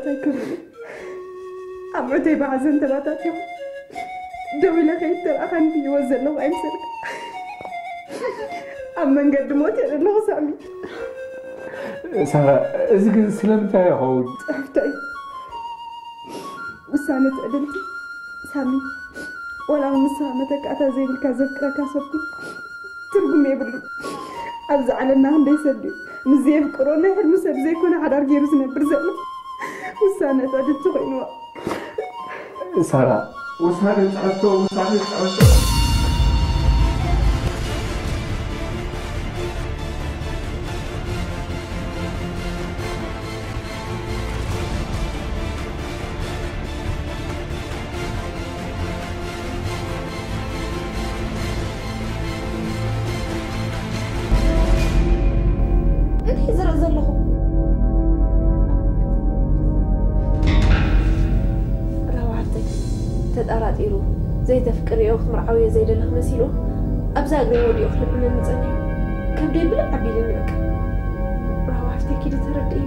ኣይከብድን። ኣብ ዕተይ ብሓዘን ተባታቲኹ ደው ኢለ ከይተረኣኻኒ ብህይወት ዘለኹ ኣይምሰልካ። ኣብ መንገዲ ሞት እየ ዘለኹ ሳሚ። ሳራ፣ እዚ ግን ስለምንታይ ይኸውን? ጽሕፍተይ ውሳነ ትዕድልቲ ሳሚ፣ ወላ እውን ንስኻ መተካእታ ዘይብልካ ዘፍቅረካ ሰብኩ ትርጉም የብሉ። ኣብዚ ዓለምና ክንደይ ሰብ ድዩ ምስ ዘየፍቅሮ ናይ ሕልሚ ሰብ ዘይኮነ ሓዳር ገይሩ ዝነብር ዘሎ? ውሳነ ትዕድልቲ ኮይንዋ። ሳራ፣ ውሳነ ጽሕፍቶ፣ ውሳነ ጽሕፍቶ። እንታይ ዝርኢ ዘለኹ? ራባ ሓፍተይ፣ ተጠራጢሩ፣ ዘይተፍቅርዮ፣ ክምርዓውዮ ዘይደለኽ መሲሉ ኣብዛ እግረይ ወዲቑ ክልምነኒ ጸኒሑ። ከብደይ ብልዕ ኣቢሉኒ በቃ። ራባ ሓፍተይ፣ ኪዲ ተረድእዮ።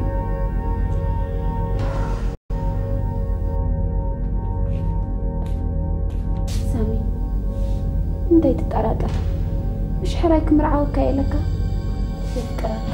ሳሚ፣ እንታይ ትጠራጠር? ምሽ ሕራይ ክምርዓወካ እየ ኢለካ። የፍቅረካ።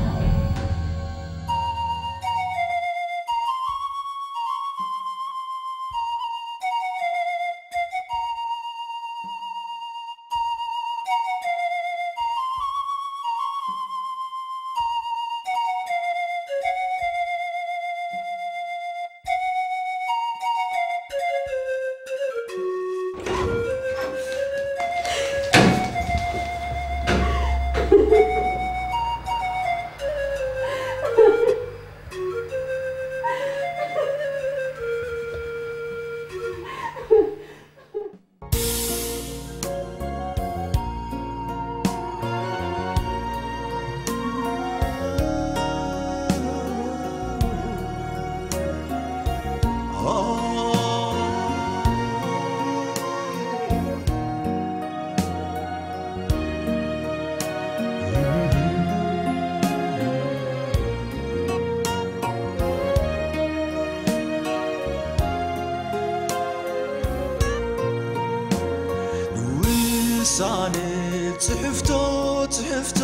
ውሳነ ጽሕፍቶ ጽሕፍቶ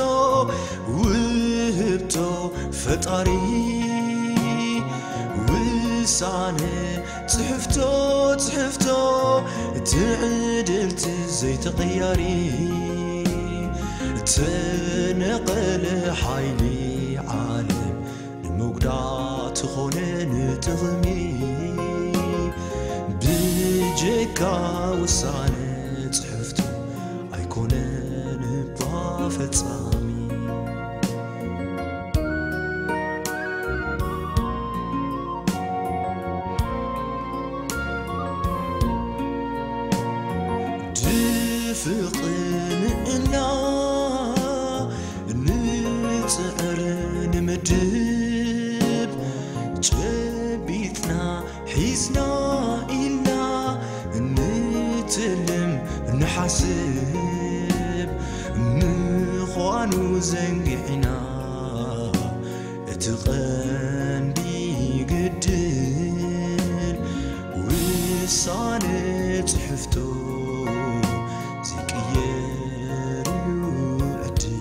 ውህብቶ ፈጣሪ። ውሳነ ጽሕፍቶ ጽሕፍቶ ትዕድልቲ ዘይተቐያሪ። ተነቐለ ሓይሊ ዓለም ንምጉዳት ኾነ ንጥቕሚ። ብጀካ ውሳነ ጽሕፍቶ ኣይኮነን እባ ፈጻሚ። ድፍቕን እና ንጽዕር ንምድብ ጨቢጥና ሒዝና ኢልና ንትልም ንሓስብ ምዃኑ ዘንጊዕና እቲ ቐንዲ ግድል ውሳነ ጽሕፍቶ ዝቅየር እዩ ዕድል።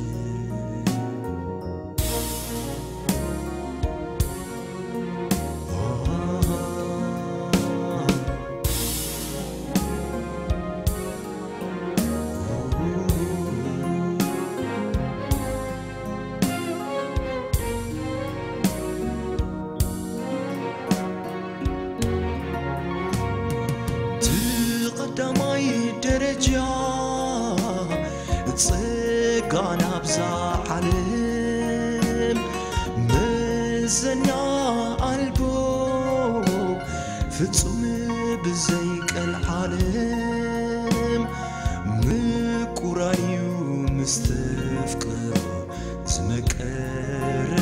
እቲ ቀዳማይ ደረጃ ጸጋ ናብዛ ዓለም መዘና ኣልቦ ፍጹም ብዘይ ቀልዓለም ምቁራን እዩ ምስ ተፍቅሮ ዝመቀረ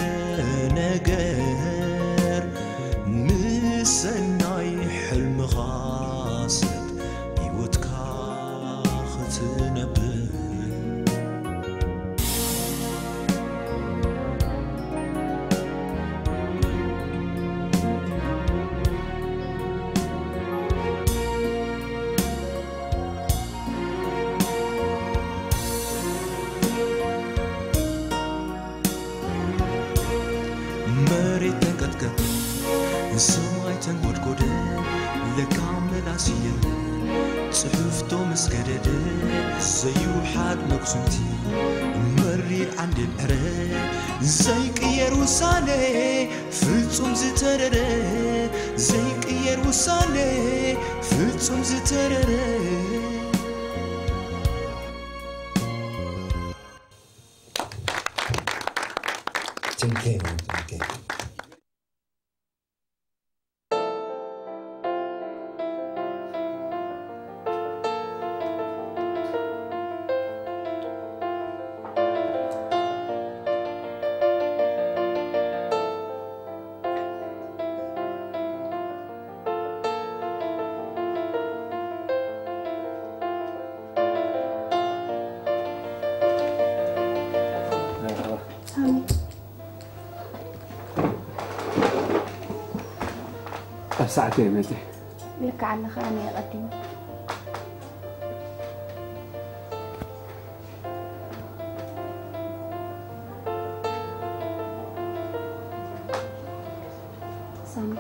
ነገር ምስ ሰናይ ሕልምኻ ሰብ ህይወትካ ክትነብር። ሰማይ ተንጎድጎደ ለካ መላሲ የለ ጽሑፍቶ መስገደደ ዘይውሓድ መጉስምቲ መሪር ዓንዴል ዕረ ዘይቅየር ውሳኔ ፍጹም ዝተረረ ዘይቅየር ውሳኔ ፍጹም ዝተረረ Thank you, thank you. ኣብ ሰዓት እየ መፅእ። ልክዕ ኣለኻ፣ ኣነ እየ ቀዲመ። ሳሚ፣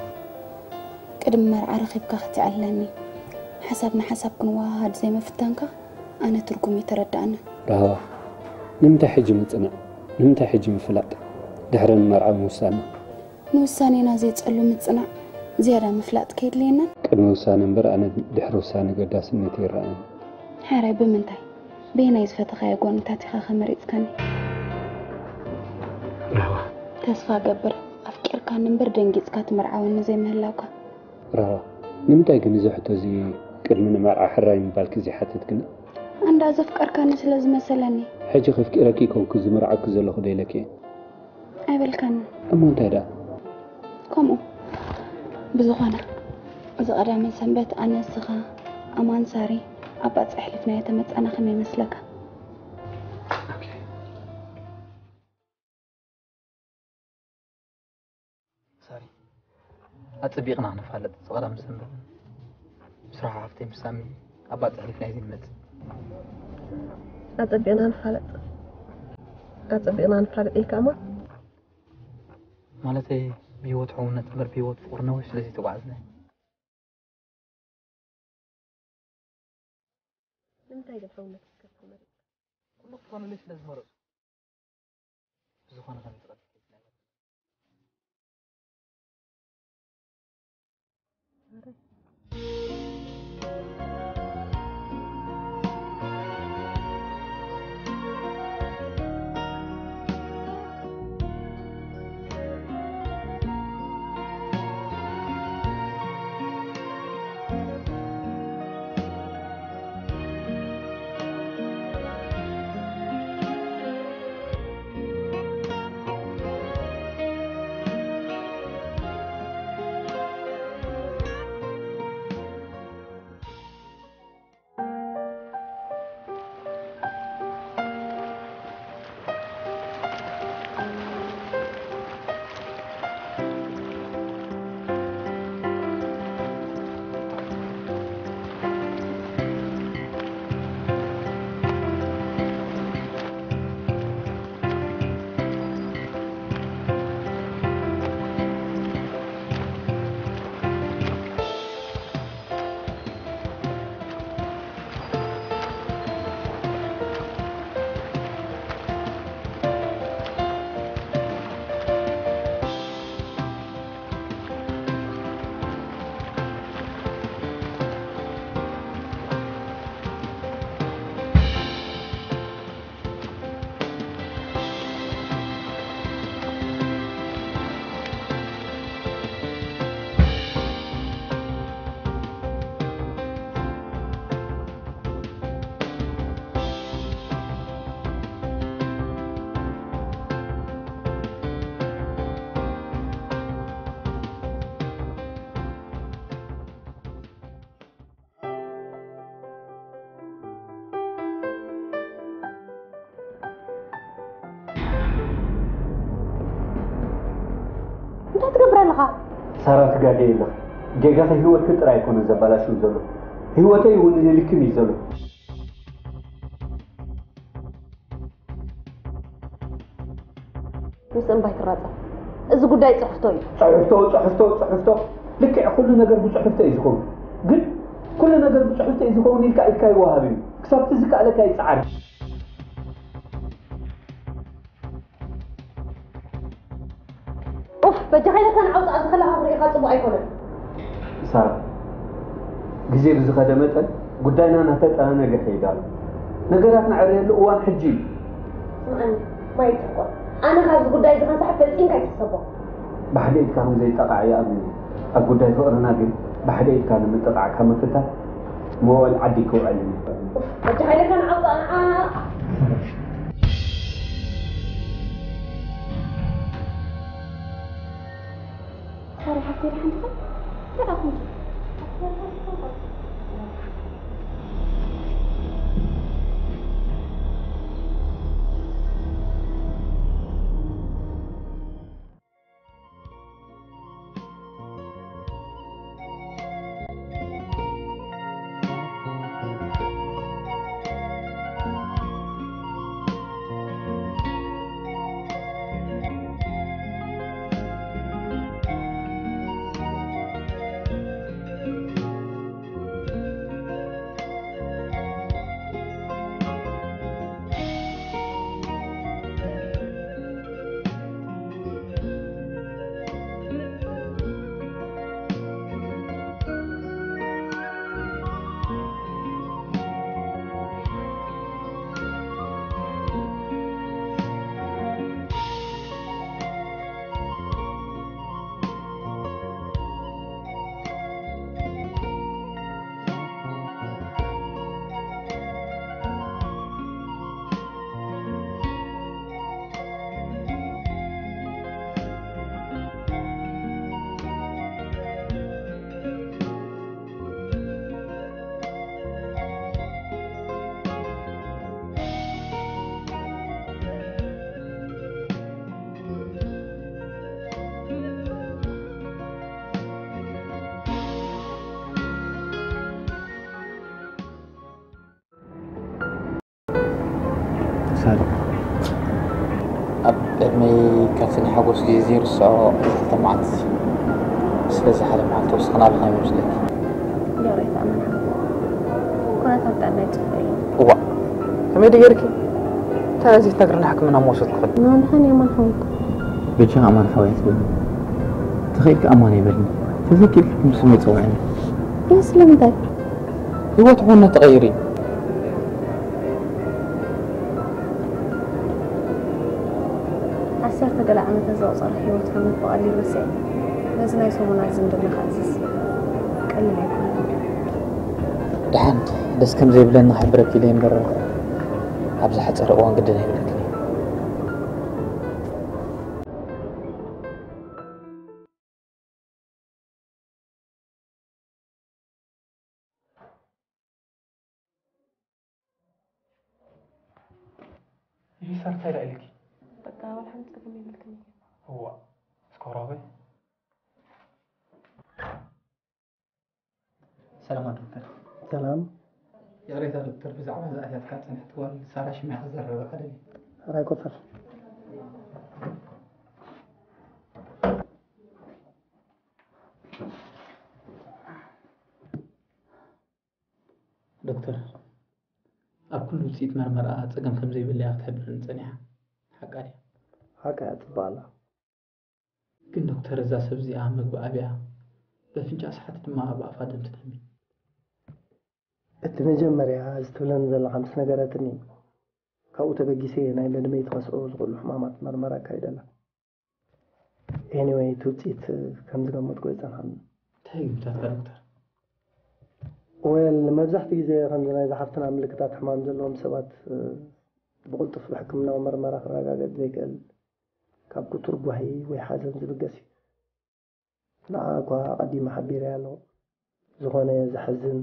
ቅድሚ መርዓ ረኺብካ ክትዕለኒ፣ ሓሳብ ንሓሳብ ክንወሃሃድ ዘይምፍታንካ ኣነ ትርጉም ኣይተረድኣንን። ራህዋ፣ ንምንታይ ሕጂ ምጽናዕ? ንምንታይ ሕጂ ምፍላጥ? ድሕሪ መርዓ ምውሳና። ንውሳኔና ዘየጸሉ ምጽናዕ ዝያዳ ምፍላጥ ከየድልየናን? ቅድሚ ውሳነ እምበር ኣነ ድሕሪ ውሳነ ገዳስነት ይረኣየኒ። ሓራይ ብምንታይ? በየናይ ዝፈተኻዮ ጎንታት ኢኻ ከመሪጽካኒ? ራህዋ። ተስፋ ገብር ኣፍቂርካኒ እምበር ደንጊጽካ ትምርዓወኒ ዘይምህላውካ። ራህዋ። ንምንታይ ግን እዚ ሕቶ እዚ ቅድሚ ንመርዓ ሕራይ ምባልኪ ዘይሓተትክኒ? ኣንዳ ዘፍቀርካኒ ስለ ዝመሰለኒ። ሕጂ ከፍቂረኪ ይኮንኩ ዝምርዓኩ ዘለኹ ዶ ኢለኪ እየ? ኣይበልካን። እሞ እንታይ ደኣ? ከምኡ። ብዝኾነ፣ እዚ ቀዳምን ሰንበት ኣነ፣ ንስኻ፣ ኣማን፣ ሳሪ ኣብ ባጽዕ ኣሕሊፍናዮ ተመጻና ከመይ ይመስለካ? ሳሪ፣ ኣጸቢቕና ንፋለጥ። እዚ ቀዳም ሰንበት ምስ ራህዋ ሓፍተይ ምስ ሳሚ ኣብ ባጽዕ ኣሕሊፍናዮ እዩ ንመጽእ። ኣጸቢቕና ንፋለጥ። ኣጸቢቕና ንፋለጥ ኢልካ እሞ? ማለተይ ብህይወት ሕውነት እምበር ብህይወት ፍቕሪ ነዊሕ ስለ ዘይተጓዕዝና እዩ። ንምንታይ ግን ሕውነት ክትከፍል መሪጽካ? ኩሉ ክኾነለይ ስለ ዝመረጽኩ። ብዝኾነ ከመይ ትቐልድ ከይትነግር። እንታይ ትገብር ኣለኻ? ሳራ ትጋገይ ኣለኺ። ጌጋኺ ህይወትኪ ጥራይ ኣይኮነን ዘባላሽው ዘሎ፣ ህይወተይ እውን ይህልክም እዩ ዘሎ። ምስ እምባይ ትራጸም። እዚ ጉዳይ ጽሕፍቶ እዩ። ጽሕፍቶ ጽሕፍቶ ጽሕፍቶ፣ ልክዕ ኩሉ ነገር ብጽሕፍቶ እዩ ዝኸውን። ግን ኩሉ ነገር ብጽሕፍቶ እዩ ዝኸውን ኢልካ ኢድካ ይወሃብ እዩ። ክሳብ ትዝካኣለካ ይጽዓር። ኡፍ፣ በጃኻ ኢለካ ንዓውፃ ኣብዚ ከለኻ ክርእኻ ፅቡቅ ኣይኮነን። ሳራ፣ ግዜ ብዝኸደ መጠን ጉዳይና እናተጠናነገ ይኸይድ ኣሎ። ነገራት ንዕረየሉ እዋን ሕጂ እዩ። ስምዓኒ፣ ማይ ትሕቆር። ኣነ ካብዚ ጉዳይ እዚ ከንሳሕ ፈጺምካ ኣይትሕሰቦ። ብሓደ ኢድካ ከም ዘይጠቓዕ ይኣምን እየ። ኣብ ጉዳይ ፍቕርና ግን ብሓደ ኢድካ ንምጥቓዕካ ምፍታን መዋእል ዓዲ ክውዕል እዩ። ኡፍ፣ በጃኻ ኢለካ ንዓውፃ ንዓ። ሳሪ ሓፍተይ ደሓን ዲኺ? እንታይ ደኣ ኮንኪ? ሳሪ፣ ኣብ ቅድመይ ካብቲ ናይ ሓጎስ ግዜ ዘይርስዖ ክልተ መዓልቲ ስለ ዝሓለፍና ተወስኽና ኣለኻ ይመስለኒ። ይቕሬታ ኣመና። ኩነታት ጥዕናይ ጽቡቕ እዩ። እዋእ፣ ከመይ ድዩ ጌርኪ? እንታይ እዚ ትነግርኒ? ሕክምና ምወሰድኩ ከ? ንመን ሓን የማን ሓወይኩ? በጃኻ ኣማን ሓወይ ትበልኒ። ተኽኢልካ ኣማን ኣይበልኒ። ተዘኪርኪ ግን ብስመይ ጸውዕኒ። እየ ስለምንታይ? ህይወት እውን ተቐይሩ እዩ። ዓሰርተ ገለ ዓመታት ዘቑጸረ ህይወት ከመይ ብቐሊሉ ረሲዐ። ነዚ ናይ ሰሙናት ዝምድና ክዕዝዝ ቀሊል ኣይኮነን። ደሓን ደስ ከም ዘይብለኒ ክሕብረኪ ኢለ እምበር፣ ኣብ ዝሓጸረ እዋን ግድን ኣይብለክን እየ። ይህ ሰርታ ይላል ልኪ። በቃ ወላ ሓንቲ ጸገም የብልክን እዩ። እዋ፣ እስከ ወራበይ። ሰላም ዶክተር። ሰላም። ይቕሬታ ዶክተር፣ ብዛዕባ እዛ እቲኣትካ ጽንሕቲ ጓል ሳራ ሽምያ ክዘረበካ ደልየ። ሕራይ ኮፈል። ዶክተር፣ ኣብ ኩሉ ውጽኢት መርመራ ጸገም ከም ዘይብላ እያ ክትሕብረኒ ጸኒሓ። ሓቃ ድያ? ሓቃ እያ፣ ጽቡቕ ኣላ። ግን ዶክተር፣ እዛ ሰብ እዚኣ ምግቢ ኣብያ፣ በፍንጫ ሰሓት ድማ ብኣፋ ደም ትደሚ። እቲ መጀመርያ እዚ ትብለኒ ዘለኻ ምስ ነገረትኒ፣ ካብኡ ተበጊሰ እየ ናይ መድመይቲ ከስዕቡ ዝኽእሉ ሕማማት መርመራ ኣካይደላ። ኤኒወይ፣ እቲ ውፅኢት ከም ዝገመትኩ ኣይጸንሓኒ። እንታይ ግምታትካ ዶክተር? ወል፣ መብዛሕትኡ ግዜ ከምዚ ናይ ዝሓፍትና ምልክታት ሕማም ዘለዎም ሰባት፣ እ፣ ብቕልጡፍ ብሕክምናዊ መርመራ ክረጋገጽ ዘይክእል፣ ካብ ክቱር ጓሂ ወይ ሓዘን ዝብገስ እዩ። ንዓ እኳ ኣቐዲመ ሓቢረያ ኣለኹ። ዝኾነ ዘሕዝን፣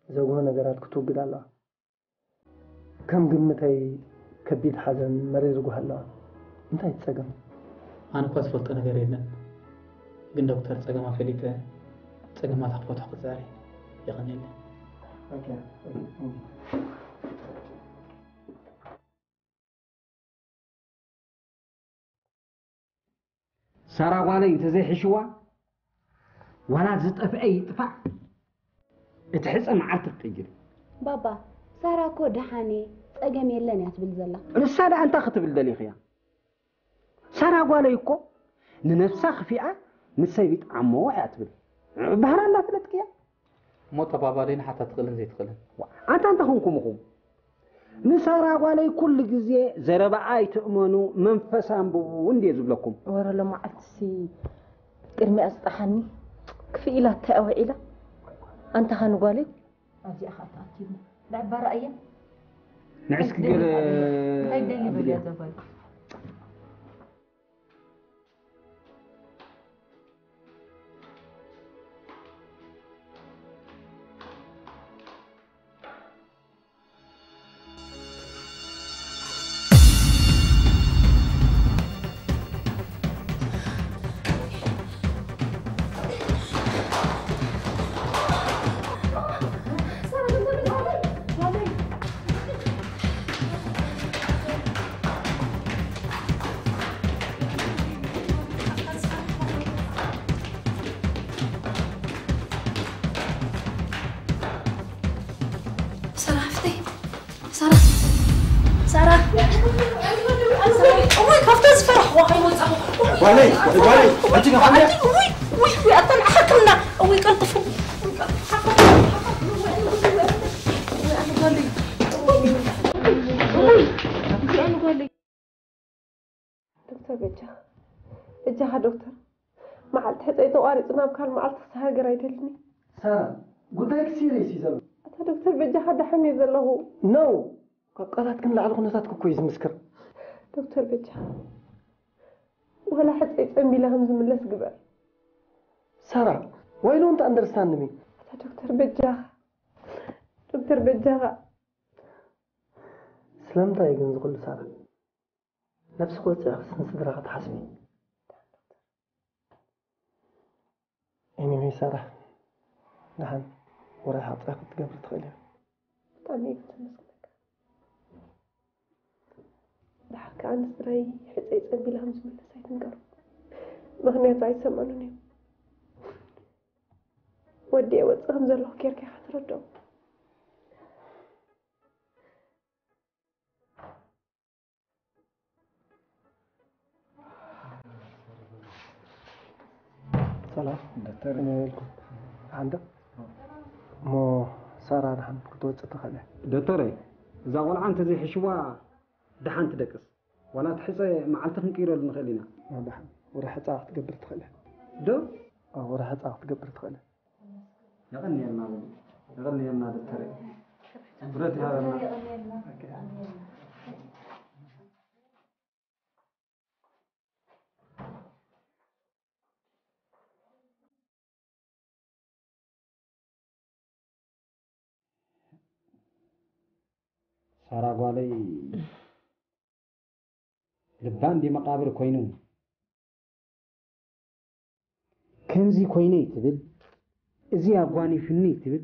ዘጉህ ነገራት ክትውግድ ኣለዋ። ከም ግምተይ ከቢድ ሓዘን መሪር ጓሂ ኣለዋ። እንታይ እቲ ጸገም? ኣነ እኳ ዝፈልጦ ነገር የለን። ግን ዶክተር፣ ጸገማ ፈሊጠ፣ ጸገማታ ክፈትሖ ክጽዕር እየ። የቐንየለይ። ኦኬ። ሳራ ጓለይ እንተዘይሕሽዋ፣ ዋላ ዝጠፍአ ይጥፋእ፣ እቲ ሕፀ መዓልቲ ክቅይር። ባባ፣ ሳራ እኮ ደሓን እየ፣ ጸገም የለን እያ ትብል ዘላ። ንሳ ደኣ እንታይ ክትብል ደሊኽያ? ሳራ ጓለይ እኮ ንነብሳ ክፊኣ ንሰብ ይጥዓሞ እያ ትብል። ባህራ እንዳፈለጥክያ? እሞ ተባባለይ፣ ንሓታ ትኽእልን ዘይትኽእልን። ዋ፣ ኣንታ እንታይ ኾንኩም ኢኹም? ንሳራ ጓለይ ኩሉ ግዜ ዘረባኣ ኣይትእመኑ፣ መንፈሳ ኣንብቡ እንድየ ዝብለኩም። ወረ ሎመዓልትሲ ቅድሚኣ ዝጠሓኒ ክፍኢላታ እያ ውዒላ። ኣንታ ኸ ንጓለይ? ኣብዚኣ ኸኣ ተኣኪቡ። ንዕባራ እያ። ንዕስኪ እንታይ ገለ ደሊ እንታይ ደሊ ኣንብብያ። በልያ እዛ ጓል? ሳራ ሓፍተይ፣ ሳራ፣ ሳራ። እዋይ፣ ካብታ ዝፈራሕዋ ከይወጻኹ። ጓለይ፣ ጓለይ፣ ኣቲ ንሓንያ። እውይ፣ እውይ፣ እውይ፣ ኣታ ንዓኻ ሕክምና። እውይ፣ ቀልጥፉ። ዶክተር በጃኻ፣ በጃኻ ዶክተር፣ መዓልቲ ሕፀይ ተቋሪፁ ናብ ካልእ መዓልቲ ክሰጋገር ኣይደልን እየ። ሳራ፣ ጉዳይኪ ሲሪየስ እዩ ዘሎ። ኣታ ዶክተር በጃኻ፣ ደሓን እየ ዘለኹ። ኖ፣ ካብ ቃላትኪ ንላዕሊ ኩነታትኪ እኮ እዩ ዝምስክር። ዶክተር በጃኻ፣ ዋላ ሕፀይ ፀንቢለ ከም ዝምለስ ግበር። ሳራ፣ why don't you understand me? ኣታ ዶክተር በጃኻ፣ ዶክተር በጃኻ። ስለምንታይ እዩ ግን ዝኹሉ ሳራ? ነብስኺ ወፂእኺስ ንስድራኺ ትሓስቢ? Anyway ሳራ፣ ደሓን ወረ ሓጥያ ክትገብሪ ትኽእሊ ኢኺ። ብጣዕሚ እየ ዘመስግነካ። ደሓር ከኣ ንስድራይ ሕፀይ ፀንቢለ ከም ዝምለስ ኣይትንገሮ። ምኽንያቱ ኣይሰምዑንን እዮም። ወዲኤ ወፅእ ከም ዘለኹ ጌርካ ኢኻ ትረድኦም። ሰላም። ዶክተር። ከመይ ውዒልኩም? ደሓን ዶ? እሞ ሳራ ደሓን ክትወፅእ ትኽእል እያ። ዶክተረይ፣ እዛ ቆልዓ እንተዘይሕሽዋ ደሓን ትደቅስ። ዋላ እቲ ሕፀ መዓልቲ ክንቅይረሉ ንኽእል ኢና። ኦ፣ ደሓን። ወረ ሕፃ ክትገብር ትኽእል እያ። ዶ? ኦ፣ ወረ ሕፃ ክትገብር ትኽእል እያ። የቐንየልና በሉ። የቐንየልና ዶክተረይ። ክብረት ይሃበልና። ሳራ ጓለይ ልባ እንዲ መቃብር ኮይኑ፣ ከምዚ ኮይነ ትብል፣ እዚ ኣጓኒፉኒ ትብል።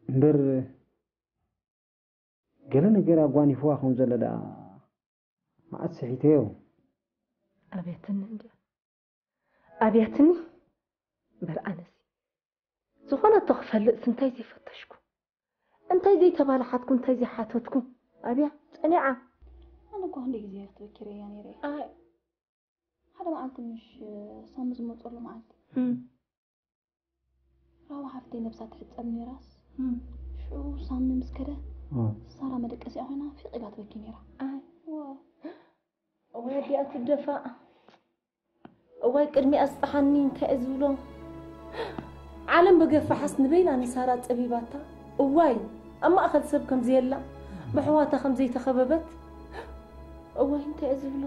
እምበር ገለ ነገር ኣጓኒፍዋ ከም ዘሎ ደኣ መዓት ስሒተዮ። ኣብያትኒ እንድያ። ኣብያትኒ እምበር ኣነሲ ዝኾነ እቶ ክፈልጥስ እንታይ ዘይፈተሽኩ፣ እንታይ ዘይተባላሓትኩ፣ እንታይ ዘይሓተትኩ። ኣብያ ጸኒዓ። ኣነ እኮ ክንደይ ግዜ ክትብኪር እያ ነይረ። ኣይ። ሓደ መዓልቲ ምሽ ሳሚ ዝመፀሉ መዓልቲ። እም። ራዋ ሓፍተይ ነብሳ ትሕፀብ ነይራስ። እም። ሽዑ ሳሚ ምስ ከደ፣ እም። ሳራ መደቀሲኣ ኮይና ፊቕ ኢላ ትበኪ ነይራ። ኣይ። ዋ። እዋይ ኣዲኣ ትደፋእ። እዋይ ቅድሚኣ ዝጠሓኒ እንታይ እየ ዝብሎ። ዓለም ብገፋሓስ ንበይና ንሳራ ፀቢባታ። እዋይ ኣብ ማእኸል ሰብ ከም ዘየላ፣ ብሕዋታ ከም ዘይተኸበበት። እዋይ እንታይ እየ ዝብሎ።